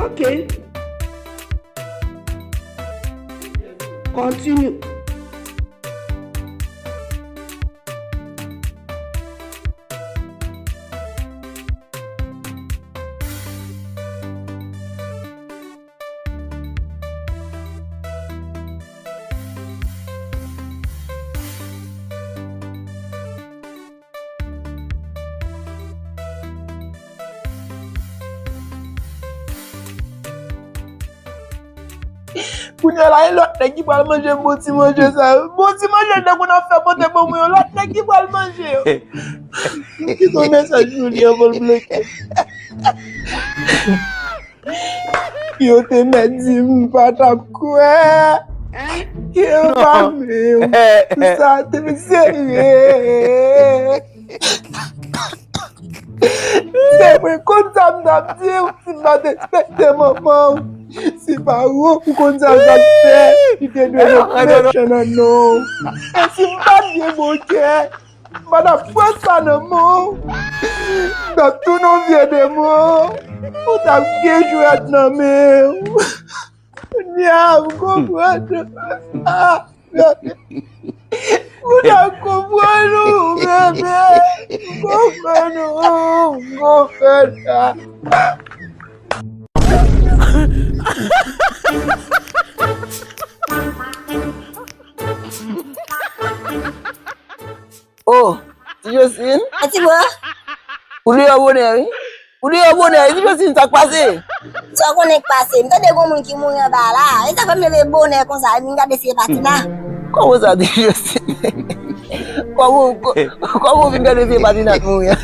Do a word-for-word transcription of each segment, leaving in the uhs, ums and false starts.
Ok. Continue. Kounye a la, e lòt nèg ki pral manje bon ti manje sa yo. Bon ti manje nèg ou nan fè pote ban mwen yo, lòt nèg ki pral manje yo. Ki son mesaj nou li anvan l bloke. Yo te mèt di m pa t ap kwè. Yo pa menm. Tout sa te sere. Se mwen konn sa m t ap di w, si m pa t respekte manman w, si pa ou, ou konn sa l t ap fè, li te dwe ret mechan nan non w. E si m pa t gen bon kè, m pa t ap pran sa nan men w. M t ap tounen yon vye demon, ou t ap gen jwèt nan men w. Kounye a, m konprann. Ah, Bondye konprann ou, bebe. Konprann ou, konprann sa. Oh, ti Josine. Ati bro. Ou deyò bonè, wi. Ou deyò bonè, ti Josine, sa k pase? Sa w konnen k pase? M tande gon moun ki mouri anba la. E sa fè m leve bonè konsa, vin gade si e pa Tina. Kòman sa, ti Josine? Kòman, kò-, kòman w vin gade si e pa Tina k mouri an?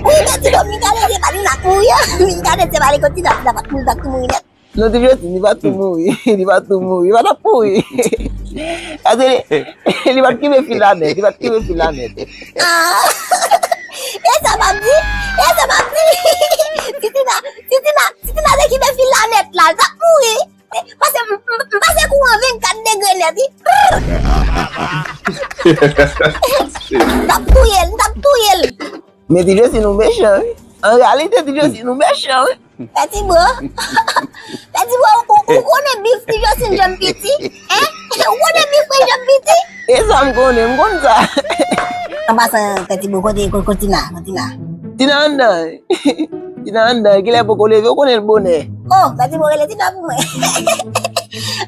Wi, men ti Josine, vin gade si e pa Tina k mouri an. Vin gade si e pa li kot Tina, Tina pa t mouri, Tina t mouri nèt. Non, ti Josine, li pa t tou mouri. Li pa t tou mouri. Li pa t ap mouri. Gade, li, li pa t kenbe fil la nèt. Li pa t kenbe fil la nèt. Ah! E sa m ap di? E sa m ap di? Si Tina, si Tina, si Tina te kenbe fil la nèt la, l t ap mouri. Pase m, m, m pase kouran vennkat degre nèt, wi. M t ap touye l, m t ap touye l. Men ti Josine, ou mechan, wi. An reyalite, ti Josine, ou mechan, wi. Peti bro. Peti bro, ou, ou konnen bif ti Josine janm piti? Hein? Ou konnen bif mwen janm piti? E sa m konnen, m konn sa. An pasan, Peti bro, kote, kote, kote Tina, kote Tina? Tina anndan. Tina anndan, kilè poko leve, ou konnen l bonè. Oh, Peti bro, rele Tina pou mwen.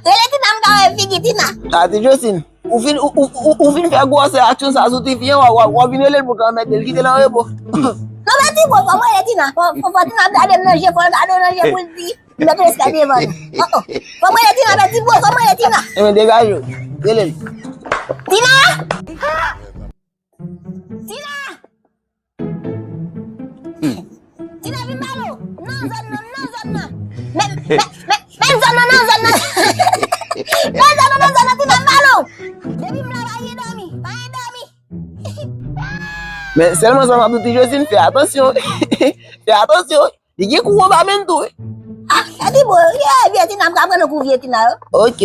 Rele Tina, m ka wè figi Tina. Ah, ti Josine. Ou fin, ou, ou, ou, ou fin fè gwosè aksyon sa sou tifi an, w a, w a, w a vin rele l pou ka mete l kite l an repo. Non, men ti bro, fò m rele Tina. Fò, fò, fò Tina gade m nan je, fò l gade w nan je pou l di, m mete respè devan nou. Oh, oh. Fò m rele Tina, men ti bro, fò m rele Tina. Ebyen, degaje w. Rele l. Tina! Tina! Tina, vin balo. Nan zòn nan, nan zòn nan. Men, men, men, men zòn nan, nan zòn nan. Men zòn nan, nan zòn nan, Tina, vin balo. Depi m la, pa gen dòmi, pa gen dòmi. Men sèlman sa m ap di w, ti Josine, fè atansyon. Fè atansyon. Li gen kou anba men l tou, wi. Ah, sa di bon, ye, vye Tina, m ka pran nan kou vye Tina yo. Ok.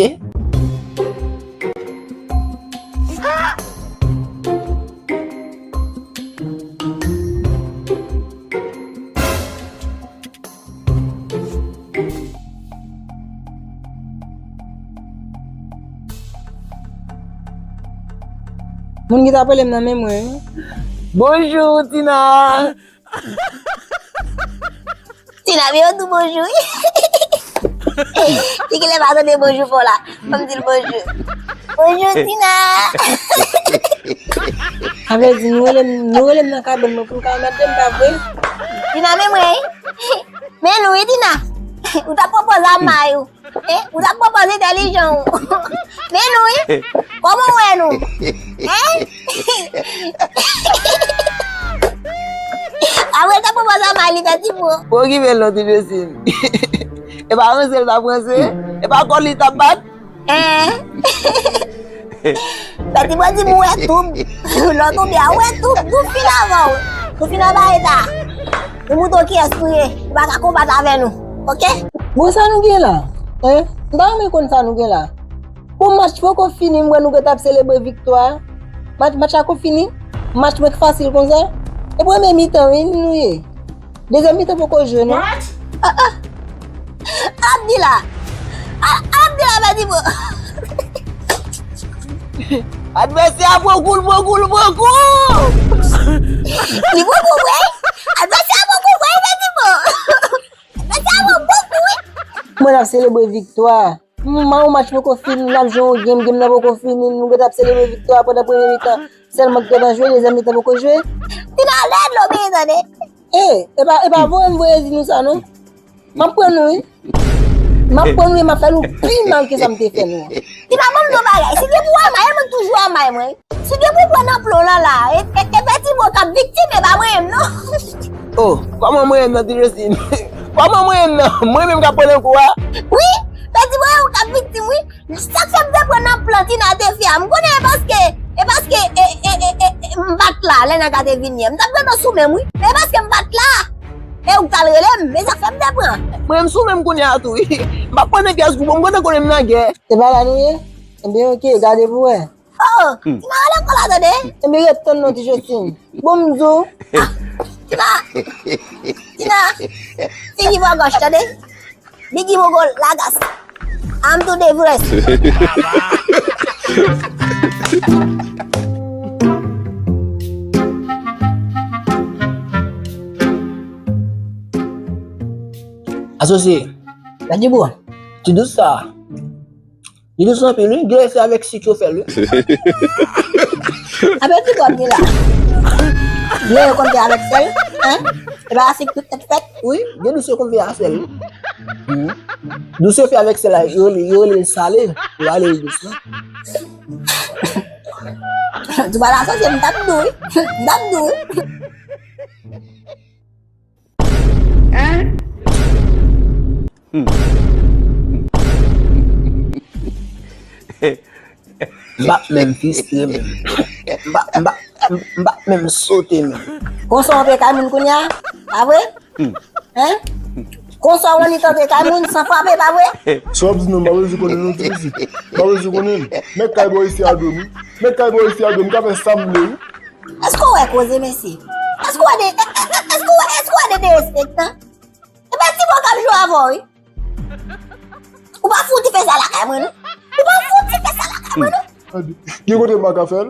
Moun ki t ap rele m nan men mwen, wi. Bonjou, Tina. Tina, men yo di w bonjou, wi. Li genlè pa tande bonjou fò la. Fò m di l bonjou. Bonjou, Tina. Sa vle di, nou rele m, nou rele m nan kabann mwen pou n ka anmède m, pa vre? Tina, men mwen, wi. Men nou, wi, Tina. Ou t ap pran pòz a may ou. Eh, ou t ap pran pòz entèlijan ou. Men nou, wi. Kòman w wè nou? Hein? Apre, t ap pran pòz a may li fè ti bro. Okipe l non, ti Josine. E pa ranse l t ap ranse? E pa kò li t ap bat? Hein? Peti bandi m wè toub. Lè w tonbe a, ou wè toub, toub fin avan w. Nou fin anba eta. Nou moutre w kiyès nou ye. Ou pa ka konbat avè nou. Ok? Bon, sa nou gen la? Hein? M ta renmen konn sa nou gen la. Bon, match poko fini, m wè nou gentan ap selebre viktwa. Match, match la ko fini? Match mwen k fasil konsa? E premye mitan, wi, nou ye. Dezyèm mitan poko jwe, non? What? Ah, ah. Abdila. A- Abdila, Pèdi Bo. Advèsè a pran kou l, pran kou l, pran kou! Li pran kou vre? Advèsè a pran kou vre, Pèdi Bo. Advèsè a pran kou, wi. Mwen ap selebre viktwa. M- Mayo match poko fini, n ap jwe yon game, game nan poko fini, nou gentan ap selebre viktwa pandan premye mitan. Sèlman k gentan jwe, dezyèm mitan poko jwe. Tina lè dlo byen tande. E, e pa, e pa voye m voye di nou sa non. M ap pran nou wi. M ap pran nou e m ap fè nou pi mal ke sa m te fè nou an. Tina ban m yon bagay, si gen pou amay, mwen toujou amay mwen. Si gen pou pran nan plon lan la, e, e, e Pèdi Bo k ap viktim, e pa mwen menm non. Oh, kòman mwen menm nan, Ti Josine? Kòman mwen menm nan? Mwen menm k ap pran nan kou a? Wi, Pèdi Bo k ap viktim, wi. Sa k fè m te pran nan plan Tina te fè a? M konnen e paske, e paske, e, e, e, e, e, m pa t la, lè nèg la te vin yè. M t ap gentan sou men m, wi. Men e paske m pa t la, e ou k t al rele m. E sa k fè m te pran. Mwen menm sou men m kounye a tou, wi. M pa pran nan pyès gou, bon, m gentan konnen m nan gè. Se pa la nou ye? Ebyen, oke, gade pou wè. Oh, hmm. Ti mare lekòl la, tande. Ebyen, ret tann non, Ti Josine. Bon, m di w. Ah, Tina. Tina. Figi bò gòch, tande. Bigi Mogo Lagas. I'm to the rest. Asosye. Pèdi Bo. Ti dous sa. Li dous anpil, wi. Gen lè se avèk sik yo fè l, wi. Apre ti kòb li la. Gen lè yo konn fè avèk sèl, en? E pa sik tout tèt fèt. Wi, gen dous yo konn fè a sèl, wi. Mhm. Dous yo fè avèk sèl la, yo rele, yo rele l sale. Yo rele l dous, non? Di pa la sòsyè, m t ap di w, wi. M t ap di w, wi. Hein? M p ap menm fistre menm. M p ap, m p ap, m p ap menm sote menm. Konsa w antre kay moun kounye a? Pa vre? Hein? Konsa w annik antre kay moun san frape, pa vre? Sa w ap di non, m pa bezwen konnen non, ti pitit. M pa bezwen konnen. Mèt kay bò isi a dwe m, wi. Mèt kay bò isi a dwe m, m ka fè sa m vle, wi. Èske w wè koze, mesye? Èske w wè de, èske w wè, èske w wè de derespektan? E pa ti bò k ap jwe avè w, wi. Ou pa fouti fè sa lakay mwen, non. Ou pa fouti fè sa lakay mwen, non. Gen kote m pa ka fè l.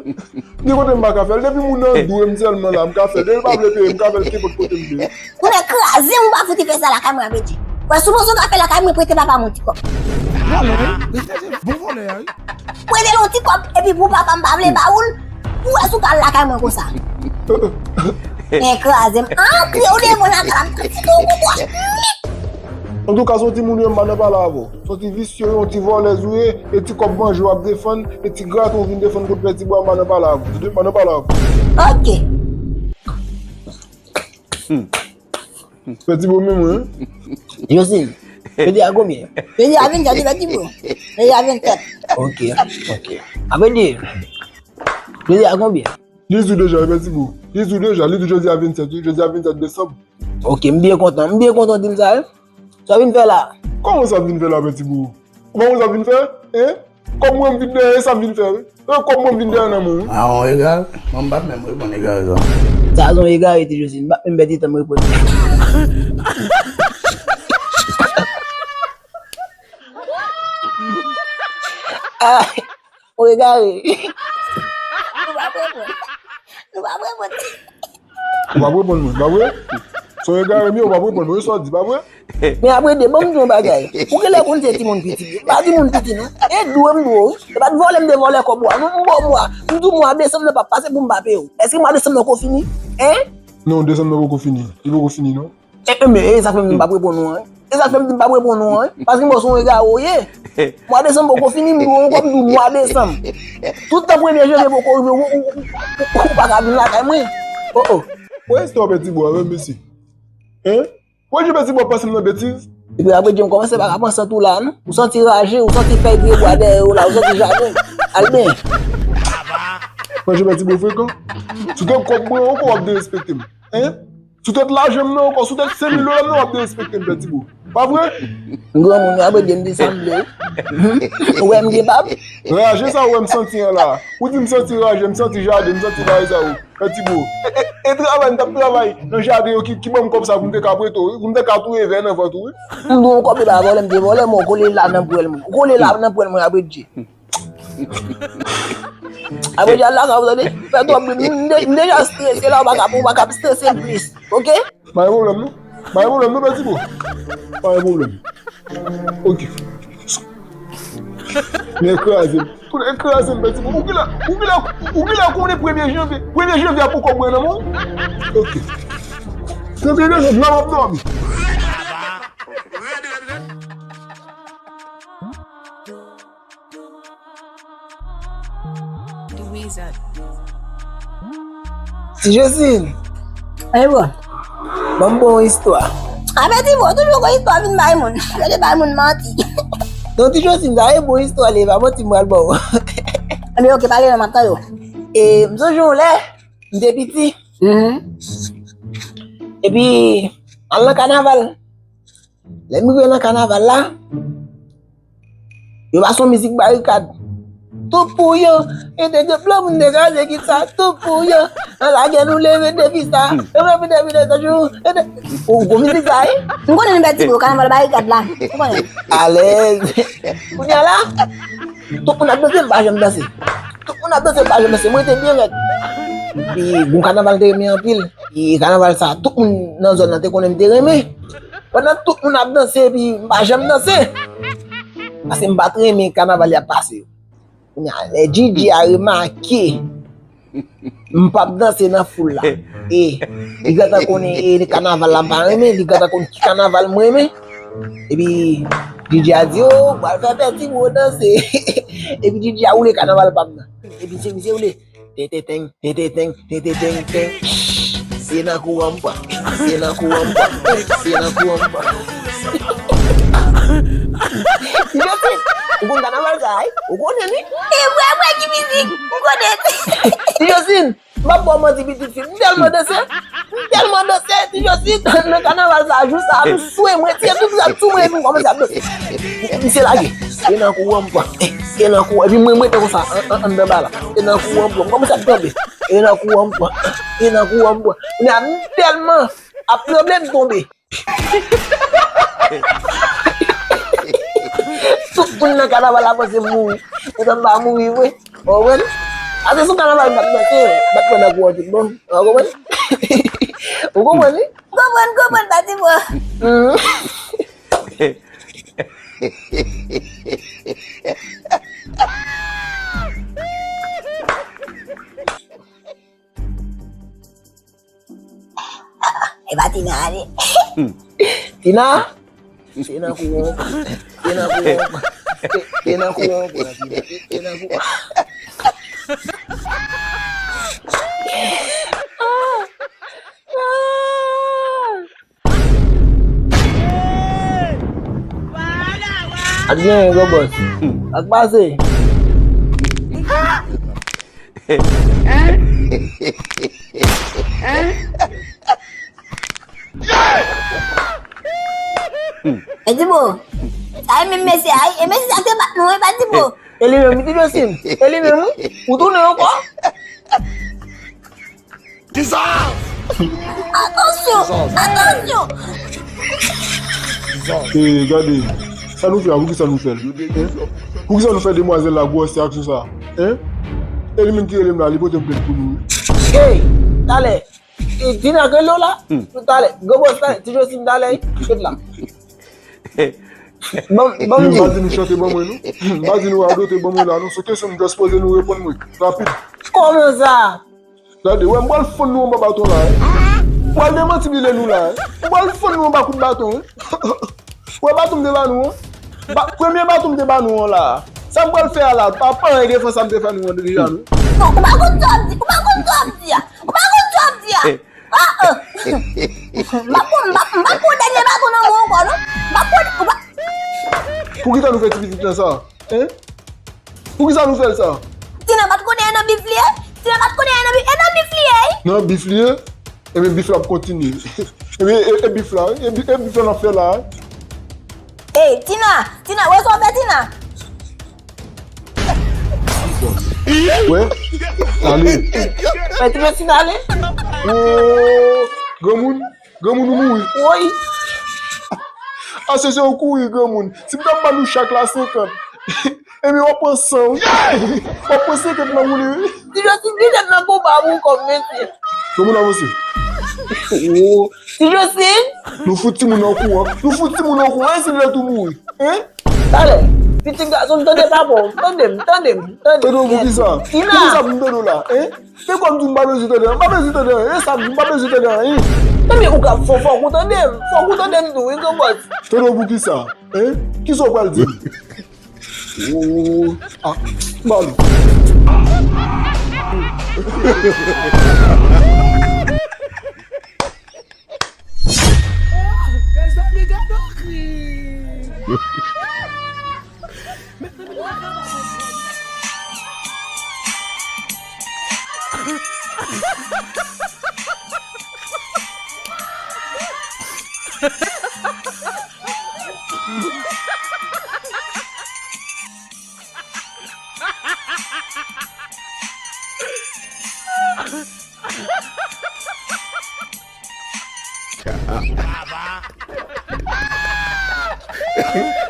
Gen kote m pa ka fè l. Depi moun nan dwe m sèlman la, m ka fè l. Depi l pa vle peye, m ka fè l kenpòt kote m vle. Ou nèk kraze m, ou pa fouti fè sa lakay mwen, a vle di. Wè, sou bezwen ka fè lakay mwen, prete papa m yon ti kòb. Vòlè, wi. Mesye se bon vòlè a, wi. Prete l yon ti kòb, epi pou papa m pa vle ba ou l, ou wè si w ka al lakay mwen konsa. Men kraze m. Antre w devan lakay la, m santi tou kou bwòch. Antouka, se yon timoun ou ye, m pa nan pale avè w. Se yon ti visye, yon ti vòlèz ou ye, e ti kòb manje w ap defann, e ti graten w vin defann kont Pèdi Bo a, m pa nan pale avè w. M pa nan pale avè w. Ok. Pèdi Bo menm, wi. Josine, pèdi a konbyen? Pèdi a vennsèt, pèdi Bo. Pèdi a vennsèt. Ok, ok. Apre di, pèdi a konbyen? Li di w deja, pèdi Bo. Li di w deja, li di w jodi a vennsèt, wi, jodi a vennsèt desanm. Ok, m byen kontan. M byen kontan w di m sa, wi. Sa w vin fè la? Kòman sa vin fè la, pèdi Bo? Ou pa konn sa vin fè? Hein? Kòb mwen m vin dèyè, sa m vin fè, wi. E kòb mwen m vin dèyè nan men w, wi. A, on egare? Mwen m pa t menm reponn egare sa. Sa se yon egare, ti Josine. M pa t menm pèdi tan m reponn. Ah, on egare. Nou pa reponn. Nou pa reponn. Ou p ap reponn mwen, pa vre? Si w egare m ye, ou p ap reponn mwen, sa w di, pa vre? Men apre de, ban m di yon bagay. Ou genlè konn se timoun piti. M pa timoun piti, non. E dwe m dwe w, wi. E pa t vòlè m te vòlè kòb ou a, non, m ba w mwa. M di w mwa desanm nan p ap pase pou m pa peye w. Èske mwa desanm nan poko fini? Hein? Non, desanm nan poko fini. Li poko fini, non. E, e, men, e sa k fè m di m p ap reponn ou an, wi. E sa k fè m di m p ap reponn ou an, wi. Paske m wè se yon egare w ye. Mwa desanm poko fini, m dwe w yon kòb, m di w mwa desanm. Tout tan premye janvye poko rive, ou, ou, ou, ou, ou pa ka vin lakay mwen. Oh, oh. Ou rete w pèdi bwa, wi, mesye. Hein? Ou rete pèdi bwa, pase m nan betiz. Epi apre, di m kòmanse pa ka panse tou la, non? Ou santi raje, ou santi fèy pye bwa dèyè w la, ou santi jaden. Al byen. Manje pèdi bwa frekan. Si w te kòb mwen, ou konn w ap derespekte m. Hein? Sou tèt lajan m nan ankò, sou tèt senk mil dola m nan, w ap derespekte m, pèdi bro. Pa vre? M granmoun, yo ap di m di sanble. Ou wè m gen bab? Raje sa ou wè m santi an la. Ou di m santi raje, m santi jaden, m santi bagay sa yo. Fè ti bo. E, e, e travay, m t ap travay nan jaden yo ki, ki ban m kòb sa pou m te ka prete w, wi. Pou m te ka touye vè nan vant ou, wi. M di w kòb e pa vòlè, m te vòlè, mwen kole la nan pwèl mwen. Kole la nan pwèl mwen, apre Dye. Apre Dye, al lakay ou, tande? Fè twòp bri, m de-, m deja strese la, ou pa ka, ou pa ka strese m plis, oke? Pa gen pwoblèm, non. Pa gen pwoblèm, non, Pètibo. Pa gen pwoblèm. Oke. Men kraze m. Tounen kraze m, Pètibo. Ou ki la, ou ki la, ou ki la konnen premye janvye. Premye janvye a poko bwen nan men w. Oke. Trannteyen janvye, la m ap dòmi. Ti Josine. Wi, bro. Ban m bon istwa. A, Pètibo, toujou gon istwa vin bay moun. Yo te bay moun manti. Non, Ti Josine, sa e bon istwa li, pa manti m pral ba w. Ebyen, oke, pale non, m ap tande w. E, m sonje yon lè, m te piti. Mhm. Epi, al nan kanaval. Lè m rive nan kanaval la, yo pase yon mizik barikad. Tout pou yo, e te de blan moun degaje kit sa, tout pou yo. Nan lagè nou leve defi sa, e mwen vide vide tanjou, e te... Ou gon mizik sa, wi? M konnen nou pèdi pou kanaval barikad la. M konnen. Alèz. Kounye a la, tout moun ap danse, m pa janm danse. Tout moun ap danse, m pa janm danse. Mwen te byen rèd. Epi, gon kanaval te renmen anpil. E kanaval sa, tout moun nan zòn nan te konnen m te renmen. Pandan tout moun ap danse, epi m pa janm danse. Paske m pa t renmen kanaval y ap pase yo. Kounye a, lè Djidji a remake m p ap danse nan foul la. E, li gentan konnen, e, kanaval la m pa renmen, li gentan konn ki kanaval m renmen. Epi, Djidji a di, "O, pral fè Pètibo danse." Epi Djidji a woule kanaval pa m nan. Epi se misye woule. Tententeng, tententeng, tententeng, teng. Se nan kou an m pran. Se nan kou an m pran. Se nan kou an m pran. Ti Josine, ou konn kanaval sa, wi? Ou konnen li? E vre, vre, ki mizik? M konnen. Ti Josine, m ap ba w manti, pitit fi. M tèlman danse. M tèlman danse, Ti Josine, nan kanaval sa, jou sa, nou swe, m retire tout zam sou mwen, epi m kòmanse ap danse. Misye lage. Se nan kou an m pran. Se nan kou, epi mwen, mwen te konsa, an, an, anndan ba la. Se nan kou an m pran. M kòmanse ap kanpe. Se nan kou an m pran. Se nan kou an m pran. Kounye a, m tèlman ap tranble, m tonbe. Tout moun nan kanaval la panse m mouri. Poutan m pa mouri vre. Ou konprann? Ase sou kanaval m t ap danse, m pa t pran nan gwo tout bon. Ou konprann? Ou konprann, wi? Konprann, konprann, Pètibo. Mhm. E pa Tina ale. Tina? Se nan kou an. Se nan kou an. Se nan kou an, Tina. Se nan kou an. Ak genyen, gwo bòs. Ak pase. Pètibo, sa e menm mesye a, e mesye sa te bat nou, e Pètibo. E li menm, li te dwe sim. E li menm, wi. Ou tounen ankò? Kisa? Atansyon! Atansyon! E, gade, sa nou fè a, poukisa nou fè l? Hein? Poukisa nou fè demwazèl la gwòs aksyon sa? Hein? E li menm ki rele m la, li pote m plent pou nou. Ey, talè. E, Tina k rele w la? Talè. Gwo bòs, talè. Ti Josine, talè. Chèt la. Ban m, ban m di w. M pa di nou chante ban mwen, non. M pa di nou radote ban mwen la, non. Se kesyon m just poze nou reponn mwen. Rapid. Kòman sa? Gade, wè, m pral fann nou anba baton la, wi. M pral demantibile nou la, wi. M pral fann nou anba kout baton, wi. Wè baton m te ba nou an? Ba, premye baton m te ba nou an la. Sa m pral fè a la, pa, pa anyen defans sa m te fè nou an deja, non. Non, ou pa konn sa w ap di, ou pa konn sa w ap di a. Ou pa konn sa w ap di a. Ah, ah. M pa pran, m pa, m pa pran dènye baton nan men w ankò, non. M pa pran, ou pa... Poukisa nou fè ti pitit lan sa? Hein? Poukisa nou fè l sa? Tina pa t konnen e nan bif li ye? Tina pa t konnen e nan bif, e nan bif li ye, wi. Nan bif li ye? Ebyen, bif la ap kontinye. Ebyen, e, e bif la, wi. E bi-, e bif la n ap fè la, wi. Ey, Tina! Tina, wè sa w fè, Tina? Wè, ale. Mwen te mèsi n ale. Woo, granmoun, granmoun ou mouri. Woy. Ase se ou kouri, granmoun. Si m ta ban nou chak la senkant, ebyen w ap pran san, wi. W ap pran senkant nan woule, wi. Ti Josine, li tèt nan konba pou kòm mesye. Granmoun avanse. Ti Josine. Nou fout timoun nan kouran. Nou fout timoun nan kouran. E si lè tou mouri. Hein? Talè. Pitit gason, m tande papa w. Tande m, tande m, tande m. Tande w pou ki sa? Tina. Pou ki sa pou m tande w la? Hein? Se kòm di m pa bezwen tande an. M pa bezwen tande an. E sa m pa bezwen tande an. Hein? Ebyen, ou ka fò, fòk ou tande m. Fòk ou tande m tou, wi, granbòs. Tande w pou ki sa? Hein? Ki sa w pral di m? Oh, ah, m ba nou. Mezanmi, gade yon krim.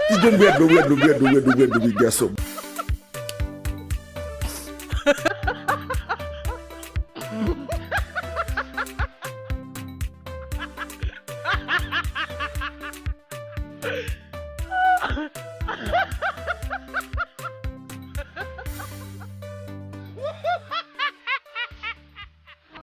Ti John, bwè dlo, bwè dlo, bwè dlo, bwè dlo, bwè dlo, bwè dlo, gason.